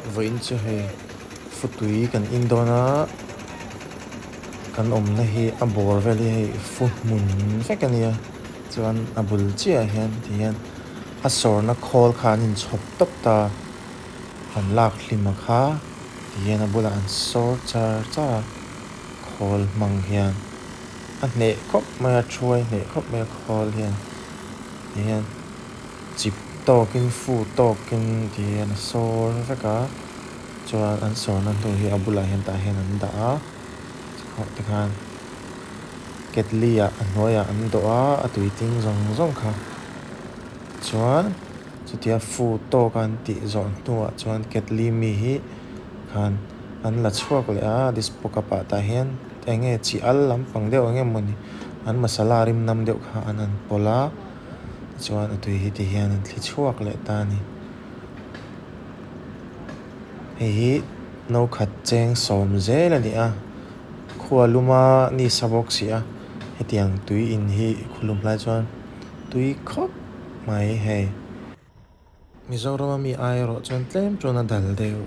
Vawiin chu hei futui kan in dawn a, kan awmna hi a bawr vel hi hei fu hmun vek a nia chuan a bul chiahah hian ti hian a sawrna khawl kha an inchhawp tawp ta an lak hlim a kha ti hian a bulah an sawr char char a khawl hmang hian a hneh khawp mai a thuai hneh khawp mai a khawl hian ti hian. Chip tawkin fu tawkin ti hian a sawr vek a chuan an sawrna hnu hi a bulah hian tah hian an dah a tikhan ketli ah a hnuaiah an dawh a a tui tling zawng zawng kha chuan chutia fu tawk a an tih zawh hnuah chuan ketli mi hi khan an la chhuak leh a dispo cup ah tah hian eng nge chi al lampang deuh eng emawni an masala rim nam deuh kha an han pawlh a. Tichuan a tui hi ti hian an thli chhuak leh ta a ni. Hei hi no khat cheng sawm zel a ni a, khua luma ni sa bawk si a, hetiang tui in hi khulum lai chuan tui khawp mai hei. Mizorama mi ai erawh chuan tlem chuan a dal deuh.